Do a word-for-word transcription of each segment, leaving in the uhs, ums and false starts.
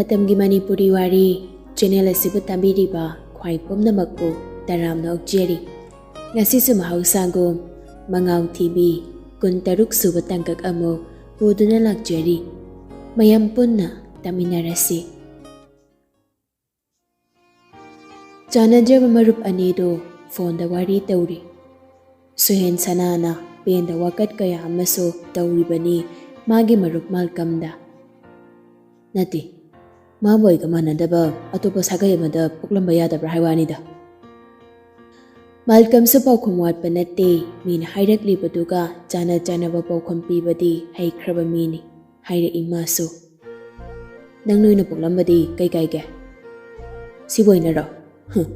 ꯃꯇꯝꯒꯤ ꯃꯅꯤꯄꯨꯔꯤ ꯋꯥꯔꯤ ꯆꯦꯅꯦꯜ ꯑꯁꯤꯕꯨ ꯇꯥꯕꯤꯔꯤꯕ ꯈ꯭ꯋꯥꯏ ꯄꯨꯝꯅꯃꯛꯄꯨ ꯇꯔꯥꯝꯅ ꯑꯣꯛꯆꯔꯤ꯫ ꯉꯁꯤꯁꯨ ꯃꯍꯧꯁꯥꯒꯨꯝ ꯃꯉꯥꯎ ꯊꯤꯕꯤ ꯀꯨꯟꯇꯔꯨꯛ ꯁꯨꯕ ꯇꯥꯡꯀꯛ ꯑꯃꯨꯛ ꯄꯨꯗꯨꯅ ꯂꯥꯛꯆꯔꯤ꯫ ꯃꯌꯥꯝ ꯄꯨꯟꯅ ꯇꯥꯃꯤꯟꯅꯔꯁꯤ꯫ ꯆꯥꯟꯅꯖꯕ ꯃꯔꯨꯞ ꯑꯅꯤꯗꯨ ꯐꯣꯟꯗ ꯋꯥꯔꯤ ꯇꯧꯔꯤ꯫ ꯁꯨꯍꯦꯟ ꯁꯅꯥꯅ ꯄꯦꯟꯗ ꯋꯥꯀꯠ ꯀꯌꯥ ꯑꯃꯁꯨ ꯇꯧꯔꯤꯕꯅꯤ ꯃꯥꯒꯤ ꯃꯔꯨꯞ ꯃꯥꯜꯀꯝꯗ꯫ ꯅꯠꯇꯦ, ꯃꯥꯕꯨ ꯑꯩꯒ ꯃꯥꯟꯅꯗꯕ ꯑꯇꯣꯞꯄ ꯁꯥꯒꯩ ꯑꯃꯗ ꯄꯣꯛꯂꯝꯕ ꯌꯥꯗꯕ꯭ꯔꯥ ꯍꯥꯏ ꯋꯥꯅꯤꯗ꯫ ꯃꯥꯜꯀꯝꯁꯨ ꯄꯥꯎꯈꯨꯝ ꯋꯥꯠꯄ ꯅꯠꯇꯦ, ꯃꯤꯅ ꯍꯥꯏꯔꯛꯂꯤꯕꯗꯨꯒ ꯆꯥꯅ ꯆꯥꯅꯕ ꯄꯥꯎꯈꯨꯝ ꯄꯤꯕꯗꯤ ꯍꯩꯈ꯭ꯔꯕ ꯃꯤꯅꯤ꯫ ꯍꯥꯏꯔꯛꯏ ꯃꯥꯁꯨ꯫ ꯅꯪ ꯅꯣꯏꯅ ꯄꯣꯛꯂꯝꯕꯗꯤ ꯀꯩ ꯀꯥꯏꯒꯦ? ꯁꯤꯕꯨ ꯑꯣꯏꯅꯔꯣ? ꯍꯨꯝ,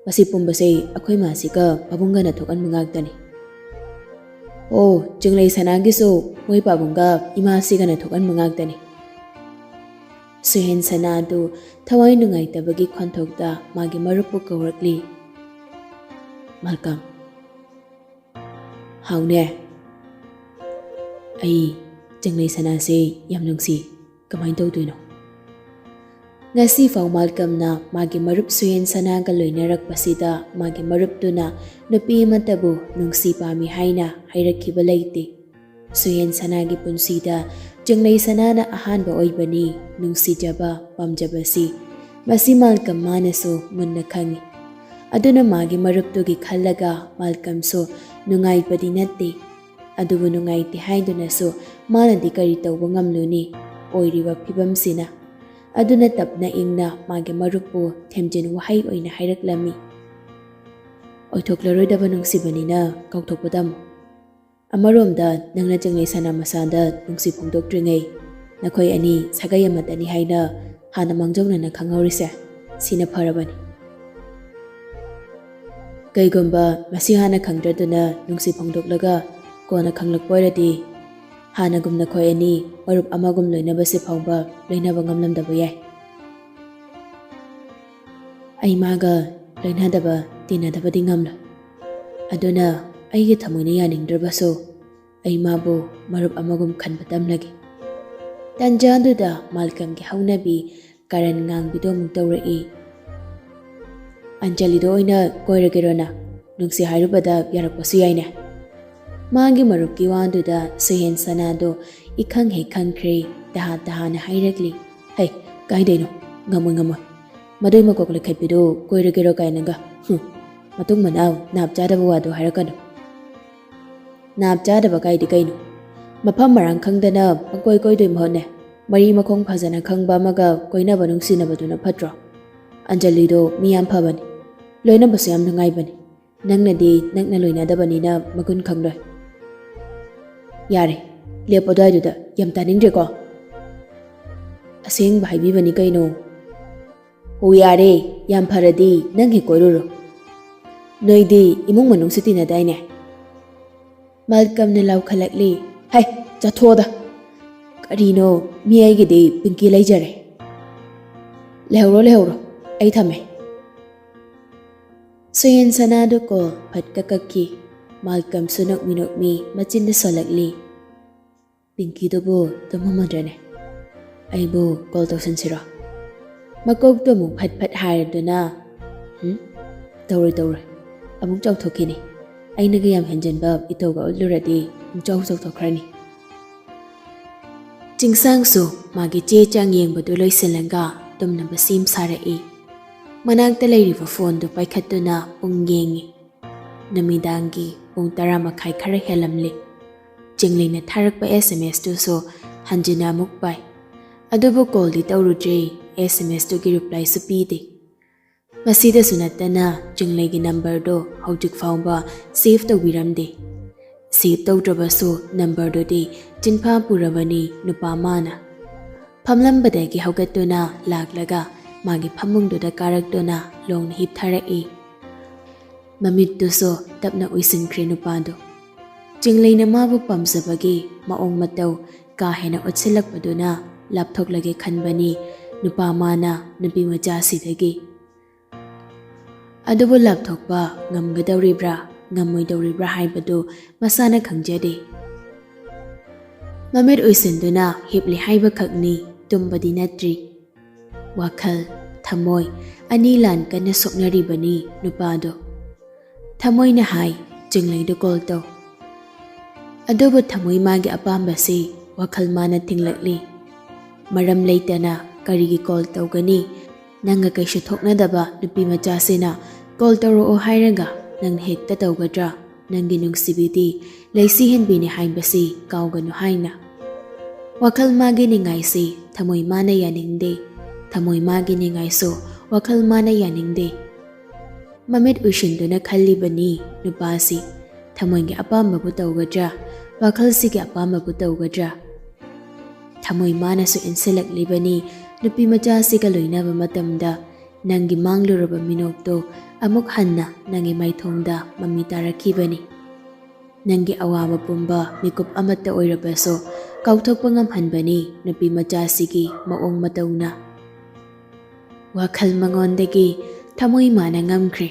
ꯃꯁꯤ ꯄꯨꯝꯕꯁꯦ ꯑꯩꯈꯣꯏ ꯃꯥꯁꯤꯒ ꯄꯥꯕꯨꯡꯒꯅ ꯊꯣꯛꯍꯟꯕ ꯉꯥꯛꯇꯅꯤ꯫ ꯑꯣ, ꯆꯤꯡꯂꯩ ꯁꯅꯥꯒꯤꯁꯨ ꯃꯣꯏ ꯄꯥꯕꯨꯡꯒ ꯏꯃꯥꯁꯤꯒꯅ ꯊꯣꯛꯍꯟꯕ ꯉꯥꯛꯇꯅꯤ꯫ ꯁꯨꯍꯦꯟ ꯁꯅꯥꯗꯨ ꯊꯋꯥꯏ ꯅꯨꯡꯉꯥꯏꯇꯕꯒꯤ ꯈꯣꯟꯊꯣꯛꯇ ꯃꯥꯒꯤ ꯃꯔꯨꯞꯄꯨ ꯀꯧꯔꯛꯂꯤ꯫ ꯃꯥꯜꯀꯝ꯫ ꯍꯥꯎꯅꯦ꯫ ꯑꯩ ꯆꯤꯡꯂꯩ ꯁꯅꯥꯁꯦ ꯌꯥꯝ ꯅꯨꯡꯁꯤ꯫ ꯀꯃꯥꯏꯅ ꯇꯧꯗꯣꯏꯅꯣ? ꯉꯁꯤꯐꯥꯎ ꯃꯥꯜꯀꯝꯅ ꯃꯥꯒꯤ ꯃꯔꯨꯞ ꯁꯨꯍꯦꯟ ꯁꯅꯥꯒ ꯂꯣꯏꯅꯔꯛꯄꯁꯤꯗ ꯃꯥꯒꯤ ꯃꯔꯨꯞꯇꯨꯅ ꯅꯨꯄꯤ ꯑꯃꯠꯇꯕꯨ ꯅꯨꯡꯁꯤ ꯄꯥꯝꯃꯤ ꯍꯥꯏꯅ ꯍꯥꯏꯔꯛꯈꯤꯕ ꯂꯩꯇꯦ꯫ ꯁꯨꯍꯦꯟ ꯁꯅꯥꯒꯤ ꯄꯨꯟꯁꯤꯗ ꯆꯤꯡꯂꯩ ꯁꯅꯥꯅ ꯑꯍꯥꯟꯕ ꯑꯣꯏꯕꯅꯤ ꯅꯨꯡꯁꯤꯖꯕ, ꯄꯥꯝꯖꯕꯁꯤ꯫ ꯃꯁꯤ ꯃꯥꯜꯀꯝ ꯃꯥꯅꯁꯨ ꯃꯨꯟꯅ ꯈꯪꯏ꯫ ꯑꯗꯨꯅ ꯃꯥꯒꯤ ꯃꯔꯨꯞꯇꯨꯒꯤ ꯈꯜꯂꯒ ꯃꯥꯜꯀꯝꯁꯨ ꯅꯨꯡꯉꯥꯏꯕꯗꯤ ꯅꯠꯇꯦ꯫ ꯑꯗꯨꯕꯨ ꯅꯨꯡꯉꯥꯏꯇꯦ ꯍꯥꯏꯗꯨꯅꯁꯨ ꯃꯥꯅꯗꯤ ꯀꯔꯤ ꯇꯧꯕ ꯉꯝꯂꯨꯅꯤ ꯑꯣꯏꯔꯤꯕ ꯐꯤꯕꯝꯁꯤꯅ꯫ ꯑꯗꯨꯅ ꯇꯞꯅ ꯏꯪꯅ ꯃꯥꯒꯤ ꯃꯔꯨꯞꯄꯨ ꯊꯦꯝꯖꯤꯟ ꯋꯥꯍꯩ ꯑꯣꯏꯅ ꯍꯥꯏꯔꯛꯂꯝꯃꯤ꯫ ꯑꯣꯏꯊꯣꯛꯂꯔꯣꯏꯗꯕ ꯅꯨꯡꯁꯤꯕꯅꯤꯅ ꯀꯥꯎꯊꯣꯛꯄ ꯇꯝꯃꯨ꯫ ꯑꯃꯔꯣꯝꯗ ꯅꯪꯅ ꯆꯤꯡꯂꯩ ꯁꯅꯥ ꯃꯁꯥꯗ ꯅꯨꯡꯁꯤ ꯐꯣꯡꯗꯣꯛꯇ꯭ꯔꯤꯉꯩ ꯅꯈꯣꯏ ꯑꯅꯤ ꯁꯥꯒꯩ ꯑꯃꯠꯇꯅꯤ ꯍꯥꯏꯅ ꯍꯥꯟꯅ ꯃꯥꯡꯖꯧꯅꯅ ꯈꯪꯍꯧꯔꯤꯁꯦ ꯁꯤꯅ ꯐꯔꯕꯅꯤ꯫ ꯀꯩꯒꯨꯝꯕ ꯃꯁꯤ ꯍꯥꯟꯅ ꯈꯪꯗ꯭ꯔꯗꯨꯅ ꯅꯨꯡꯁꯤ ꯐꯣꯡꯗꯣꯛꯂꯒ ꯀꯣꯟꯅ ꯈꯪꯂꯛꯄ ꯑꯣꯏꯔꯗꯤ ꯍꯥꯟꯅꯒꯨꯝ ꯅꯈꯣꯏ ꯑꯅꯤ ꯃꯔꯨꯞ ꯑꯃꯒꯨꯝ ꯂꯣꯏꯅꯕꯁꯤ ꯐꯥꯎꯕ ꯂꯣꯏꯅꯕ ꯉꯝꯂꯝꯗꯕ ꯌꯥꯏ꯫ ꯑꯩ ꯃꯥꯒ ꯂꯣꯏꯅꯗꯕ ꯇꯤꯟꯅꯗꯕꯗꯤ ꯉꯝꯂꯣꯏ꯫ ꯑꯗꯨꯅ ꯑꯩꯒꯤ ꯊꯃꯣꯏꯅ ꯌꯥꯅꯤꯡꯗ꯭ꯔꯕꯁꯨ ꯑꯩ ꯃꯥꯕꯨ ꯃꯔꯨꯞ ꯑꯃꯒꯨꯝ ꯈꯟꯕ ꯇꯝꯂꯒꯦ꯫ ꯇꯟꯖꯥꯗꯨꯗ ꯃꯥꯜꯀꯝꯒꯤ ꯍꯧꯅꯕꯤ ꯀꯔꯟ ꯉꯥꯡꯕꯤꯗꯣ ꯑꯃꯨꯛ ꯇꯧꯔꯛꯏ꯫ "ꯑꯟꯖꯂꯤꯗꯣ ꯑꯣꯏꯅ ꯀꯣꯏꯔꯒꯦꯔꯣ ꯅꯪ? ꯅꯨꯡꯁꯤ ꯍꯥꯏꯔꯨꯕꯗ ꯌꯥꯔꯛꯄꯁꯨ ꯌꯥꯏꯅꯦ?" ꯃꯥꯒꯤ ꯃꯔꯨꯞꯀꯤ ꯋꯥꯗꯨꯗ ꯁꯨꯍꯦꯟ ꯁꯅꯥꯗꯣ ꯏꯈꯪ ꯍꯦꯛ ꯈꯪꯈ꯭ꯔꯦ꯫ ꯇꯍꯥ ꯇꯍꯥꯅ ꯍꯥꯏꯔꯛꯂꯤ꯫ "ꯍꯩ, ꯀꯥꯏꯗꯩꯅꯣ? ꯉꯝꯃꯣꯏ, ꯉꯝꯃꯣꯏ꯫ ꯃꯗꯨꯏ ꯃꯀꯣꯛ ꯂꯩꯈꯠꯄꯤꯗꯣ ꯀꯣꯏꯔꯒꯦꯔꯣ ꯀꯥꯏꯅꯒ? ꯍꯨꯝ, ꯃꯇꯨꯡ ꯃꯅꯥꯎ ꯅꯥꯞ ꯆꯥꯗꯕ ꯋꯥꯗꯣ ꯍꯥꯏꯔꯛꯀꯅꯨ꯫" "ꯅꯥꯞ ꯆꯥꯗꯕ ꯀꯥꯏꯗꯤ ꯀꯩꯅꯣ? ꯃꯐꯝ ꯃꯔꯥꯡ ꯈꯪꯗꯅ ꯄꯪꯀꯣꯏ ꯀꯣꯏꯗꯣꯏ ꯃꯍꯨꯠꯅꯦ, ꯃꯔꯤ ꯃꯈꯣꯡ ꯐꯖꯅ ꯈꯪꯕ ꯑꯃꯒ ꯀꯣꯏꯅꯕ ꯅꯨꯡꯁꯤꯅꯕꯗꯨꯅ ꯐꯠꯇ꯭ꯔꯣ? ꯑꯟꯖꯂꯤꯗꯣ ꯃꯤ ꯌꯥꯝ ꯐꯕꯅꯤ, ꯂꯣꯏꯅꯕꯁꯨ ꯌꯥꯝ ꯅꯨꯡꯉꯥꯏꯕꯅꯤ꯫ ꯅꯪꯅꯗꯤ ꯅꯛꯅ ꯂꯣꯏꯅꯗꯕꯅꯤꯅ ꯃꯒꯨꯟ ꯈꯪꯂꯣꯏ꯫" "ꯌꯥꯔꯦ, ꯂꯦꯞꯄꯣ ꯑꯗꯨꯋꯥꯏꯗꯨꯗ, ꯌꯥꯝ ꯇꯥꯅꯤꯡꯗ꯭ꯔꯦꯀꯣ꯫ ꯑꯁꯦꯡꯕ ꯍꯥꯏꯕꯤꯕꯅꯤ ꯀꯩꯅꯣ꯫" "ꯍꯣ ꯌꯥꯔꯦ, ꯌꯥꯝ ꯐꯔꯗꯤ ꯅꯪ ꯍꯦꯛ ꯀꯣꯏꯔꯨꯔꯣ꯫ ꯅꯣꯏꯗꯤ ꯏꯃꯨꯡ ꯃꯅꯨꯡꯁꯨ ꯇꯤꯟꯅꯗꯥꯏꯅꯦ?" ꯃꯥꯜꯀꯝꯅ ꯂꯥꯎꯈꯠꯂꯛꯂꯤ꯫ "ꯍꯩ, ꯆꯠꯊꯣꯛꯑꯣꯗ꯫ ꯀꯔꯤꯅꯣ, ꯃꯤ ꯑꯩꯒꯤꯗꯤ ꯄꯤꯡꯀꯤ ꯂꯩꯖꯔꯦ꯫ ꯂꯩꯍꯧꯔꯣ, ꯂꯩꯍꯧꯔꯣ, ꯑꯩ ꯊꯝꯃꯦ꯫" ꯁꯨꯍꯦꯟ ꯁꯅꯥꯗꯨ ꯀꯣꯜ ꯐꯠ ꯀꯛ ꯀꯛꯈꯤ꯫ ꯃꯥꯜꯀꯝꯁꯨ ꯅꯣꯛꯃꯤ ꯅꯣꯛꯃꯤ ꯃꯆꯤꯟꯗ ꯁꯣꯜꯂꯛꯂꯤ꯫ "ꯄꯤꯡꯀꯤꯗꯨꯕꯨ ꯇꯨꯝꯃꯝꯃꯗ꯭ꯔꯅꯦ? ꯑꯩꯕꯨ ꯀꯣꯜ ꯇꯧꯁꯤꯟꯁꯤꯔꯣ?" ꯃꯀꯣꯛꯇꯣ ꯑꯃꯨꯛ ꯐꯠ ꯐꯠ ꯍꯥꯏꯔꯗꯨꯅ, "ꯍꯨꯝ? ꯇꯧꯔꯣꯏ, ꯇꯧꯔꯣꯏ꯫ ꯑꯃꯨꯛ ꯆꯥꯎꯊꯣꯛꯈꯤꯅꯤ꯫ ꯑꯩꯅꯒ ꯌꯥꯝ ꯍꯦꯟꯖꯟꯕ ꯏꯇꯧꯒ ꯎꯠꯂꯨꯔꯗꯤ ꯄꯨꯡꯆꯥꯎ ꯆꯥꯎꯊꯣꯛꯈ꯭ꯔꯅꯤ꯫" ꯆꯤꯡꯁꯥꯡꯁꯨ ꯃꯥꯒꯤ ꯆꯦ ꯆꯥꯡ ꯌꯦꯡꯕꯗꯨ ꯂꯣꯏꯁꯤꯜꯂꯒ ꯇꯨꯝꯅꯕ ꯁꯦꯝ ꯁꯥꯔꯛꯏ꯫ ꯃꯅꯥꯛꯇ ꯂꯩꯔꯤꯕ ꯐꯣꯟꯗꯨ ꯄꯥꯏꯈꯠꯇꯨꯅ ꯄꯨꯡ ꯌꯦꯡꯉꯤ꯫ ꯅꯨꯃꯤꯗꯥꯡꯒꯤ ꯄꯨꯡ ꯇꯔꯥ ꯃꯈꯥꯏ ꯈꯔ ꯍꯦꯜꯂꯝꯂꯦ꯫ ꯆꯤꯡꯂꯩꯅ ꯊꯥꯔꯛꯄ ꯑꯦꯁ ꯑꯦꯝ ꯑꯦꯁꯇꯨꯁꯨ ꯍꯟꯖꯤꯟꯅ ꯑꯃꯨꯛ ꯄꯥꯏ꯫ ꯑꯗꯨꯕꯨ ꯀꯣꯜꯗꯤ ꯇꯧꯔꯨꯗ꯭ꯔꯦ, ꯑꯦꯁ ꯑꯦꯝ ꯑꯦꯁꯇꯨꯒꯤ ꯔꯤꯄ꯭ꯂꯥꯏꯁꯨ ꯄꯤꯗꯦ꯫ ꯃꯁꯤꯗꯁꯨ ꯅꯠꯇꯅ ꯆꯤꯡꯂꯩꯒꯤ ꯅꯝꯕꯔꯗꯣ ꯍꯧꯖꯤꯛ ꯐꯥꯎꯕ ꯁꯦꯚ ꯇꯧꯕꯤꯔꯝꯗꯦ꯫ ꯁꯦꯚ ꯇꯧꯗ꯭ꯔꯕꯁꯨ ꯅꯝꯕꯔꯗꯨꯗꯤ ꯆꯤꯟꯐꯥ ꯄꯨꯔꯕꯅꯤ ꯅꯨꯄꯥ ꯃꯥꯅ꯫ ꯐꯝꯂꯝꯕꯗꯒꯤ ꯍꯧꯒꯠꯇꯨꯅ ꯂꯥꯛꯂꯒ ꯃꯥꯒꯤ ꯐꯃꯨꯡꯗꯨꯗ ꯀꯥꯔꯛꯇꯨꯅ ꯂꯣꯡꯅ ꯍꯤꯞꯊꯔꯛꯏ꯫ ꯃꯃꯤꯠꯇꯨꯁꯨ ꯇꯞꯅ ꯎꯏꯁꯤꯟꯈ꯭ꯔꯦ ꯅꯨꯄꯥꯗꯨ꯫ ꯆꯤꯡꯂꯩꯅ ꯃꯥꯕꯨ ꯄꯥꯝꯖꯕꯒꯤ ꯃꯑꯣꯡ ꯃꯇꯧ ꯀꯥ ꯍꯦꯟꯅ ꯎꯠꯁꯤꯜꯂꯛꯄꯗꯨꯅ ꯂꯥꯞꯊꯣꯛꯂꯒꯦ ꯈꯟꯕꯅꯤ ꯅꯨꯄꯥ ꯃꯥꯅ ꯅꯨꯄꯤ ꯃꯆꯥꯁꯤꯗꯒꯤ꯫ ꯑꯗꯨꯕꯨ ꯂꯥꯞꯊꯣꯛꯄ ꯉꯝꯒꯗꯧꯔꯤꯕ꯭ꯔꯥ ꯉꯝꯃꯣꯏꯗꯧꯔꯤꯕ꯭ꯔꯥ ꯍꯥꯏꯕꯗꯨ ꯃꯁꯥꯅ ꯈꯪꯖꯗꯦ꯫ ꯃꯃꯤꯠ ꯎꯏꯁꯤꯟꯗꯨꯅ ꯍꯤꯞꯂꯤ ꯍꯥꯏꯕꯈꯛꯅꯤ, ꯇꯨꯝꯕꯗꯤ ꯅꯠꯇ꯭ꯔꯤ꯫ ꯋꯥꯈꯜ, ꯊꯃꯣꯏ ꯑꯅꯤ ꯂꯥꯟ ꯀꯟꯅ ꯁꯣꯛꯅꯔꯤꯕꯅꯤ ꯅꯨꯄꯥꯗꯣ꯫ ꯊꯃꯣꯏꯅ ꯍꯥꯏ, "ꯆꯤꯡꯂꯩꯗꯨ ꯀꯣꯜ ꯇꯧ꯫" ꯑꯗꯨꯕꯨ ꯊꯃꯣꯏ ꯃꯥꯒꯤ ꯑꯄꯥꯝꯕꯁꯤ ꯋꯥꯈꯜ ꯃꯥꯅ ꯊꯤꯡꯂꯛꯂꯤ꯫ "ꯃꯔꯝ ꯂꯩꯇꯅ ꯀꯔꯤꯒꯤ ꯀꯣꯜ ꯇꯧꯒꯅꯤ? ꯅꯪꯒ ꯀꯩꯁꯨ ꯊꯣꯛꯅꯗꯕ ꯅꯨꯄꯤ ꯃꯆꯥꯁꯤꯅ ꯀꯣꯜ ꯇꯧꯔꯛꯑꯣ ꯍꯥꯏꯔꯒ ꯅꯪ ꯍꯦꯛꯇ ꯇꯧꯒꯗ꯭ꯔꯥ? ꯅꯪꯒꯤ ꯅꯨꯡꯁꯤꯕꯤꯗꯤ ꯂꯩꯁꯤ ꯍꯦꯟꯕꯤꯅꯤ ꯍꯥꯏꯕꯁꯤ ꯀꯥꯎꯒꯅꯨ" ꯍꯥꯏꯅ꯫ ꯋꯥꯈꯜ ꯃꯥꯒꯤ ꯅꯤꯡꯉꯥꯏꯁꯤ ꯊꯃꯣꯏ ꯃꯥꯅ ꯌꯥꯅꯤꯡꯗꯦ꯫ ꯊꯃꯣꯏ ꯃꯥꯒꯤ ꯅꯤꯡꯉꯥꯏꯁꯨ ꯋꯥꯈꯜ ꯃꯥꯅ ꯌꯥꯅꯤꯡꯗꯦ꯫ ꯃꯃꯤꯠ ꯎꯏꯁꯤꯟꯗꯨꯅ ꯈꯜꯂꯤꯕꯅꯤ ꯅꯨꯄꯥꯁꯤ꯫ ꯊꯃꯣꯏꯒꯤ ꯑꯄꯥꯝꯕꯕꯨ ꯇꯧꯒꯗ꯭ꯔꯥ? ꯋꯥꯈꯜꯁꯤꯒꯤ ꯑꯄꯥꯝꯕꯕꯨ ꯇꯧꯒꯗ꯭ꯔꯥ? ꯊꯃꯣꯏ ꯃꯥꯅꯁꯨ ꯏꯟꯁꯤꯜꯂꯛꯂꯤꯕꯅꯤ, ꯅꯨꯄꯤ ꯃꯆꯥꯁꯤꯒ ꯂꯣꯏꯅꯕ ꯃꯇꯝꯗ ꯅꯪꯒꯤ ꯃꯥꯡꯂꯨꯔꯕ ꯃꯤꯅꯣꯛꯇꯣ ꯑꯃꯨꯛ ꯍꯟꯅ ꯅꯪꯒꯤ ꯃꯥꯏꯊꯣꯡꯗ ꯃꯃꯤ ꯇꯥꯔꯛꯈꯤꯕꯅꯤ꯫ ꯅꯪꯒꯤ ꯑꯋꯥꯕ ꯄꯨꯝꯕ ꯃꯤꯀꯨꯞ ꯑꯃꯠꯇ ꯑꯣꯏꯔꯕꯁꯨ ꯀꯥꯎꯊꯣꯛꯄ ꯉꯝꯍꯟꯕꯅꯤ ꯅꯨꯄꯤ ꯃꯆꯥꯁꯤꯒꯤ ꯃꯑꯣꯡ ꯃꯇꯧꯅ꯫ ꯋꯥꯈꯜ ꯃꯉꯣꯟꯗꯒꯤ ꯊꯃꯣꯏ ꯃꯥꯅ ꯉꯝꯈ꯭ꯔꯦ꯫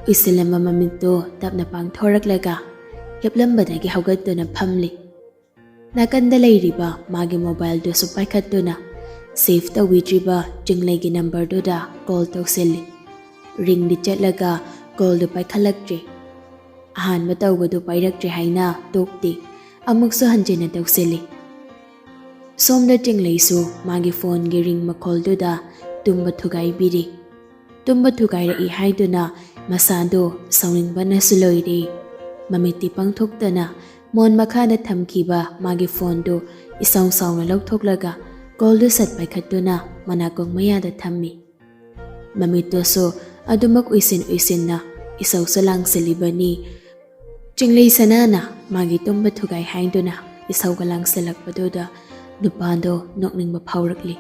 ꯎꯏꯁꯤꯜꯂꯝꯕ ꯃꯃꯤꯠꯇꯨ ꯇꯞꯅ ꯄꯥꯡꯊꯣꯔꯛꯂꯒ ꯍꯤꯞꯂꯝꯕꯗꯒꯤ ꯍꯧꯒꯠꯇꯨꯅ ꯐꯝꯂꯤ꯫ ꯅꯥꯀꯟꯗ ꯂꯩꯔꯤꯕ ꯃꯥꯒꯤ ꯃꯣꯕꯥꯏꯜꯗꯨꯁꯨ ꯄꯥꯏꯈꯠꯇꯨꯅ ꯁꯦꯚ ꯇꯧꯕꯤꯗ꯭ꯔꯤꯕ ꯆꯤꯡꯂꯩꯒꯤ ꯅꯝꯕꯔꯗꯨꯗ ꯀꯣꯜ ꯇꯧꯁꯤꯜꯂꯤ꯫ ꯔꯤꯡꯗꯤ ꯆꯠꯂꯒ ꯀꯣꯜꯗꯨ ꯄꯥꯏꯈꯠꯂꯛꯇ꯭ꯔꯦ꯫ ꯑꯍꯥꯟꯕ ꯇꯧꯕꯗꯨ ꯄꯥꯏꯔꯛꯇ꯭ꯔꯦ ꯍꯥꯏꯅ ꯇꯣꯛꯇꯦ꯫ ꯑꯃꯨꯛꯁꯨ ꯍꯟꯖꯤꯟꯅ ꯇꯧꯁꯤꯜꯂꯤ꯫ ꯁꯣꯝꯗ ꯆꯤꯡꯂꯩꯁꯨ ꯃꯥꯒꯤ ꯐꯣꯟꯒꯤ ꯔꯤꯡ ꯃꯈꯣꯜꯗꯨꯗ ꯇꯨꯝꯕ ꯊꯨꯒꯥꯏꯕꯤꯔꯤ꯫ ꯇꯨꯝꯕ ꯊꯨꯒꯥꯏꯔꯛꯏ ꯍꯥꯏꯗꯨꯅ ꯃꯁꯥꯗꯣ ꯁꯥꯎꯅꯤꯡꯕꯅꯁꯨ ꯂꯣꯏꯔꯦ꯫ ꯃꯃꯤꯠꯇꯤ ꯄꯥꯡꯊꯣꯛꯇꯅ ꯃꯣꯟ ꯃꯈꯥꯗ ꯊꯝꯈꯤꯕ ꯃꯥꯒꯤ ꯐꯣꯟꯗꯨ ꯏꯁꯥꯎ ꯁꯥꯎꯅ ꯂꯧꯊꯣꯛꯂꯒ ꯀꯣꯜꯗꯨ ꯁꯠ ꯄꯥꯏꯈꯠꯇꯨꯅ ꯃꯅꯥꯀꯣꯡ ꯃꯌꯥꯗ ꯊꯝꯃꯤ꯫ ꯃꯃꯤꯠꯇꯨꯁꯨ ꯑꯗꯨꯃꯛ ꯎꯏꯁꯤꯟ ꯎꯏꯁꯤꯟꯅ ꯏꯁꯧꯁꯨ ꯂꯥꯡꯁꯤꯜꯂꯤꯕꯅꯤ꯫ ꯆꯤꯡꯂꯩ ꯁꯅꯥꯅ ꯃꯥꯒꯤ ꯇꯨꯝꯕ ꯊꯨꯒꯥꯏ ꯍꯥꯏꯗꯨꯅ ꯏꯁꯧꯒ ꯂꯥꯡꯁꯤꯜꯂꯛꯄꯗꯨꯗ ꯅꯨꯄꯥꯗꯣ ꯅꯣꯛꯅꯤꯡꯕ ꯐꯥꯎꯔꯛꯂꯤ꯫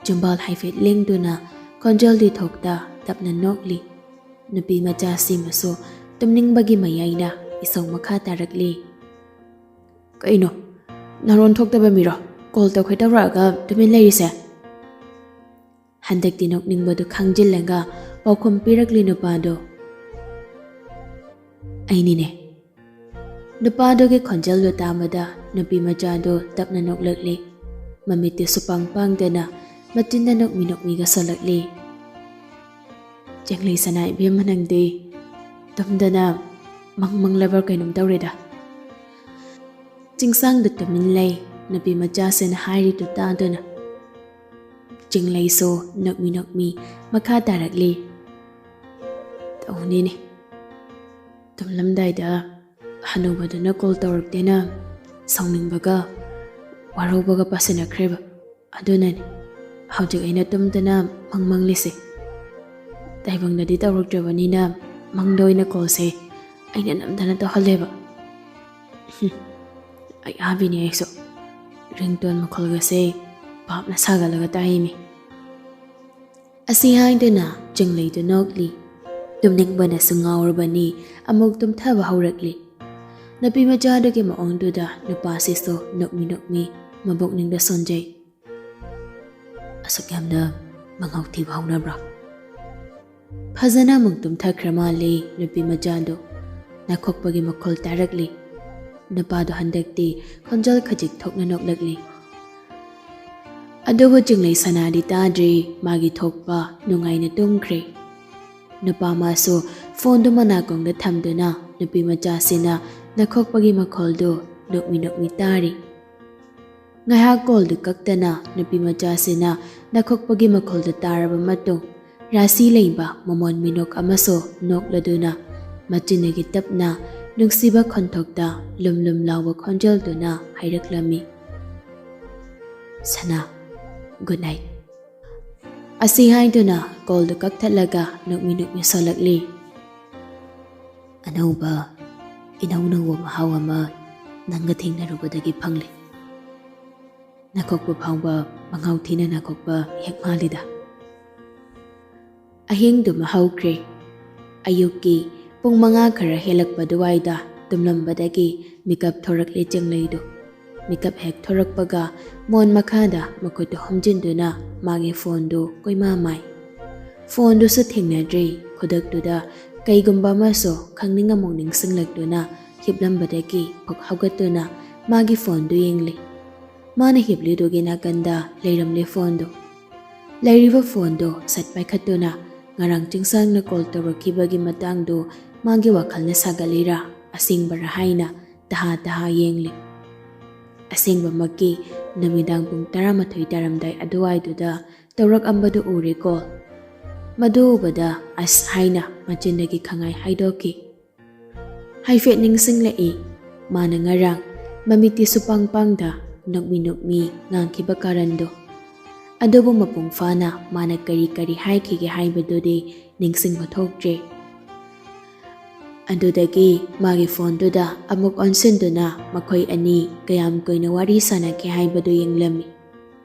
ꯆꯤꯝꯕꯥꯜ ꯍꯥꯏꯐꯦꯠ ꯂꯦꯡꯗꯨꯅ ꯈꯣꯟꯖꯦꯜꯗꯤ ꯊꯣꯛꯇ ꯇꯞꯅ ꯅꯣꯛꯂꯤ꯫ ꯅꯨꯄꯤ ꯃꯆꯥꯁꯤꯃꯁꯨ ꯇꯨꯝꯅꯤꯡꯕꯒꯤ ꯃꯌꯥꯏꯅ ꯏꯁꯧ ꯃꯈꯥ ꯇꯥꯔꯛꯂꯤ꯫ "ꯀꯩꯅꯣ, ꯅꯔꯣꯟ ꯊꯣꯛꯇꯕ ꯃꯤꯔꯣ? ꯀꯣꯜ ꯇꯧꯈ꯭ꯔꯦ ꯇꯧꯔꯛꯑꯒ ꯇꯨꯃꯤꯟ ꯂꯩꯔꯤꯁꯦ?" ꯍꯟꯗꯛꯇꯤ ꯅꯣꯛꯅꯤꯡꯕꯗꯨ ꯈꯪꯖꯤꯜꯂꯒ ꯄꯥꯎꯈꯨꯝ ꯄꯤꯔꯛꯂꯤ ꯅꯨꯄꯥꯗꯣ꯫ "ꯑꯩꯅꯤꯅꯦ꯫" ꯅꯨꯄꯥꯗꯨꯒꯤ ꯈꯣꯟꯖꯦꯜꯗꯨ ꯇꯥꯕꯗ ꯅꯨꯄꯤ ꯃꯆꯥꯗꯨ ꯇꯞꯅ ꯅꯣꯛꯂꯛꯂꯤ꯫ ꯃꯃꯤꯠꯇꯤ ꯁꯨꯄꯥꯡ ꯄꯥꯡꯗꯅ ꯃꯆꯤꯟꯅ ꯅꯣꯛꯃꯤ ꯅꯣꯛꯃꯤꯒ ꯁꯣꯜꯂꯛꯂꯤ꯫ "ꯆꯤꯡꯂꯩ ꯁꯅꯥ ꯏꯕꯦꯝꯃ, ꯅꯪꯗꯤ ꯇꯨꯝꯗꯅ ꯃꯪ ꯃꯪꯂꯕ꯭ꯔꯥ ꯀꯩꯅꯣꯝ ꯇꯧꯔꯦꯗ꯫" ꯆꯤꯡꯁꯥꯡꯗ ꯇꯨꯃꯤꯟ ꯂꯩ꯫ ꯅꯨꯄꯤ ꯃꯆꯥꯁꯤꯅ ꯍꯥꯏꯔꯤꯗꯨ ꯇꯥꯗꯨꯅ ꯆꯤꯡꯂꯩꯁꯨ ꯅꯣꯛꯃꯤ ꯅꯣꯛꯃꯤ ꯃꯈꯥ ꯇꯥꯔꯛꯂꯤ꯫ "ꯇꯧꯅꯤꯅꯦ, ꯇꯨꯝꯂꯝꯗꯥꯏꯗ ꯍꯅꯨꯕꯗꯨꯅ ꯀꯣꯜ ꯇꯧꯔꯛꯇꯦꯅ ꯁꯥꯎꯅꯤꯡꯕꯒ ꯋꯥꯔꯧꯕꯒ ꯄꯥꯁꯤꯟꯅꯈ꯭ꯔꯦꯕ꯫ ꯑꯗꯨꯅꯅꯤ ꯍꯧꯖꯤꯛ ꯑꯩꯅ ꯇꯨꯝꯗꯅ ꯃꯪ ꯃꯪꯂꯤꯁꯦ꯫ ꯇꯥꯏꯕꯪꯗꯗꯤ ꯇꯧꯔꯛꯇ꯭ꯔꯕꯅꯤꯅ ꯃꯪꯗ ꯑꯣꯏꯅ ꯀꯣꯜꯁꯦ ꯑꯩꯅ ꯅꯝꯗꯅ ꯇꯧꯍꯜꯂꯦꯕ꯫" ꯍꯨꯝ, ꯑꯌꯥꯕꯤꯅꯤ ꯑꯩꯁꯨ꯫ ꯔꯤꯡꯇꯣꯟ ꯃꯈꯣꯜꯒꯁꯦ ꯄꯥꯞꯅ ꯁꯥꯒꯠꯂꯒ ꯇꯥꯏꯃꯤ꯫ ꯑꯁꯤ ꯍꯥꯏꯗꯨꯅ ꯆꯤꯡꯂꯩꯗꯨ ꯅꯣꯛꯂꯤ꯫ ꯇꯨꯝꯅꯤꯡꯕꯅꯁꯨ ꯉꯥꯎꯔꯕꯅꯤ, ꯑꯃꯨꯛ ꯇꯨꯝꯊꯕ ꯍꯧꯔꯛꯂꯤ꯫ ꯅꯨꯄꯤ ꯃꯆꯥꯗꯨꯒꯤ ꯃꯑꯣꯡꯗꯨꯗ ꯅꯨꯄꯥꯁꯤꯁꯨ ꯅꯣꯛꯃꯤ ꯅꯣꯛꯃꯤ ꯃꯕꯨꯛꯅꯤꯡꯗ ꯁꯣꯟꯖꯩ꯫ "ꯑꯁꯨꯛ ꯌꯥꯝꯅ ꯃꯉꯥꯎ ꯊꯤꯕ ꯍꯧꯅꯕ꯭ꯔꯣ?" ꯐꯖꯅ ꯑꯃꯨꯛ ꯇꯨꯝꯊꯈ꯭ꯔ ꯃꯥꯜꯂꯤ ꯅꯨꯄꯤ ꯃꯆꯥꯗꯨ꯫ ꯅꯥꯈꯣꯛꯄꯒꯤ ꯃꯈꯣꯜ ꯇꯥꯔꯛꯂꯤ꯫ ꯅꯨꯄꯥꯗꯨ ꯍꯟꯗꯛꯇꯤ ꯈꯣꯟꯖꯦꯜ ꯈꯖꯤꯛ ꯊꯣꯛꯅ ꯅꯣꯛꯂꯛꯂꯤ꯫ ꯑꯗꯨꯕꯨ ꯆꯤꯡꯂꯩ ꯁꯅꯥꯗꯤ ꯇꯥꯗ꯭ꯔꯤ, ꯃꯥꯒꯤ ꯊꯣꯛꯄ ꯅꯨꯡꯉꯥꯏꯅ ꯇꯨꯝꯈ꯭ꯔꯦ꯫ ꯅꯨꯄꯥ ꯃꯥꯁꯨ ꯐꯣꯟꯗꯨ ꯃꯅꯥꯀꯣꯡꯗ ꯊꯝꯗꯨꯅ ꯅꯨꯄꯤ ꯃꯆꯥꯁꯤꯅ ꯅꯥꯈꯣꯛꯄꯒꯤ ꯃꯈꯣꯜꯗꯨ ꯅꯣꯛꯃꯤ ꯅꯣꯛꯃꯤ ꯇꯥꯔꯤ꯫ ꯉꯥꯏꯍꯥꯛ ꯀꯣꯜꯗꯨ ꯀꯛꯇꯅ ꯅꯨꯄꯤ ꯃꯆꯥꯁꯤꯅ ꯅꯥꯈꯣꯛꯄꯒꯤ ꯃꯈꯣꯜꯗꯨ ꯇꯥꯔꯕ ꯃꯇꯨꯡ, ꯔꯥꯁꯤ ꯂꯩꯕ ꯃꯃꯣꯟ ꯃꯤꯅꯣꯛ ꯑꯃꯁꯨ ꯅꯣꯛꯂꯗꯨꯅ ꯃꯆꯤꯟꯗꯒꯤ ꯇꯞꯅ ꯅꯨꯡꯁꯤꯕ ꯈꯣꯟꯊꯣꯛꯇ ꯂꯨꯝ ꯂꯨꯝ ꯂꯥꯎꯕ ꯈꯣꯟꯖꯦꯜꯗꯨꯅ ꯍꯥꯏꯔꯛꯂꯝꯃꯤ, "ꯁꯅꯥ, ꯒꯨꯗ ꯅꯥꯏꯠ꯫" ꯑꯁꯤ ꯍꯥꯏꯗꯨꯅ ꯀꯣꯜꯗꯨ ꯀꯛꯊꯠꯂꯒ ꯅꯣꯛꯃꯤ ꯅꯣꯛꯃꯤ ꯁꯣꯜꯂꯛꯂꯤ꯫ "ꯑꯅꯧꯕ, ꯏꯅꯧ ꯅꯧꯕ ꯃꯍꯥꯎ ꯑꯃ ꯅꯪꯒ ꯊꯦꯡꯅꯔꯨꯕꯗꯒꯤ ꯐꯪꯂꯦ꯫ ꯅꯥꯈꯣꯛꯄ ꯐꯥꯎꯕ ꯃꯉꯥꯎ ꯊꯤꯅ ꯅꯥꯈꯣꯛꯄ ꯍꯦꯛ ꯃꯥꯜꯂꯤꯗ꯫" ꯑꯍꯤꯡꯗꯨꯃ ꯍꯧꯈ꯭ꯔꯦ꯫ ꯑꯌꯨꯛꯀꯤ ꯄꯨꯡ ꯃꯉꯥ ꯈꯔ ꯍꯦꯜꯂꯛꯄ ꯑꯗꯨꯋꯥꯏꯗ ꯇꯨꯝꯂꯝꯕꯗꯒꯤ ꯃꯤꯀꯞ ꯊꯣꯔꯛꯂꯦ ꯆꯤꯡꯂꯩꯗꯨ꯫ ꯃꯤꯀꯞ ꯍꯦꯛ ꯊꯣꯔꯛꯄꯒ ꯃꯣꯟ ꯃꯈꯥꯗ ꯃꯈꯨꯠꯇꯨ ꯍꯨꯝꯖꯤꯟꯗꯨꯅ ꯃꯥꯒꯤ ꯐꯣꯟꯗꯨ ꯀꯣꯏꯃꯥ ꯃꯥꯏ꯫ ꯐꯣꯟꯗꯨꯁꯨ ꯊꯦꯡꯅꯗ꯭ꯔꯤ꯫ ꯈꯨꯗꯛꯇꯨꯗ ꯀꯩꯒꯨꯝꯕ ꯑꯃꯁꯨ ꯈꯪꯅꯤꯡ ꯑꯃꯨꯛ ꯅꯤꯡꯁꯤꯡꯂꯛꯇꯨꯅ ꯍꯤꯞꯂꯝꯕꯗꯒꯤ ꯐꯨꯛ ꯍꯧꯒꯠꯇꯨꯅ ꯃꯥꯒꯤ ꯐꯣꯟꯗꯨ ꯌꯦꯡꯂꯤ꯫ ꯃꯥꯅ ꯍꯤꯞꯂꯤꯗꯨꯒꯤ ꯅꯥꯀꯟꯗ ꯂꯩꯔꯝꯂꯦ ꯐꯣꯟꯗꯨ꯫ ꯂꯩꯔꯤꯕ ꯐꯣꯟꯗꯣ ꯁꯠ ꯄꯥꯏꯈꯠꯇꯨꯅ ꯉꯔꯥꯡ ꯆꯤꯡꯁꯥꯡꯅ ꯀꯣꯜ ꯇꯧꯔꯛꯈꯤꯕꯒꯤ ꯃꯇꯥꯡꯗꯣ ꯃꯥꯒꯤ ꯋꯥꯈꯜꯅ ꯁꯥꯒꯠꯂꯤꯔꯥ ꯑꯁꯦꯡꯕꯔꯥ ꯍꯥꯏꯅ ꯇꯍꯥ ꯇꯍꯥ ꯌꯦꯡꯂꯤ꯫ ꯑꯁꯦꯡꯕꯃꯛꯀꯤ ꯅꯨꯃꯤꯗꯥꯡ ꯄꯨꯡ ꯇꯔꯥꯃꯥꯊꯣꯏ ꯇꯥꯔꯝꯗꯥꯏ ꯑꯗꯨꯋꯥꯏꯗꯨꯗ ꯇꯧꯔꯛꯑꯝꯕꯗꯨ ꯎꯔꯦꯀꯣ꯫ ꯃꯗꯨ ꯎꯕꯗ ꯑꯁ ꯍꯥꯏꯅ ꯃꯆꯤꯟꯗꯒꯤ ꯈꯪꯉꯥꯏ ꯍꯥꯏꯗꯣꯛꯈꯤ꯫ ꯍꯥꯏꯐꯦꯠ ꯅꯤꯡꯁꯤꯡꯂꯛꯏ꯫ ꯃꯥꯅ ꯉꯔꯥꯡ ꯃꯃꯤꯠꯇꯤ ꯁꯨꯄꯥꯡ ꯄꯥꯡꯗ ꯅꯣꯛꯃꯤ ꯅꯣꯛꯃꯤ ꯉꯥꯡꯈꯤꯕ ꯀꯥꯔꯟꯗꯣ꯫ ꯑꯗꯨꯕꯨ ꯃꯄꯨꯡ ꯐꯥꯅ ꯃꯥꯅ ꯀꯔꯤ ꯀꯔꯤ ꯍꯥꯏꯈꯤꯒꯦ ꯍꯥꯏꯕꯗꯨꯗꯤ ꯅꯤꯡꯁꯤꯡꯕ ꯊꯣꯛꯇ꯭ꯔꯦ꯫ ꯑꯗꯨꯗꯒꯤ ꯃꯥꯒꯤ ꯐꯣꯟꯗꯨꯗ ꯑꯃꯨꯛ ꯑꯣꯟꯁꯤꯟꯗꯨꯅ ꯃꯈꯣꯏ ꯑꯅꯤ ꯀꯌꯥꯝ ꯀꯨꯏꯅ ꯋꯥꯔꯤ ꯁꯥꯟꯅꯈꯤ ꯍꯥꯏꯕꯗꯨ ꯌꯦꯡꯂꯝꯃꯤ꯫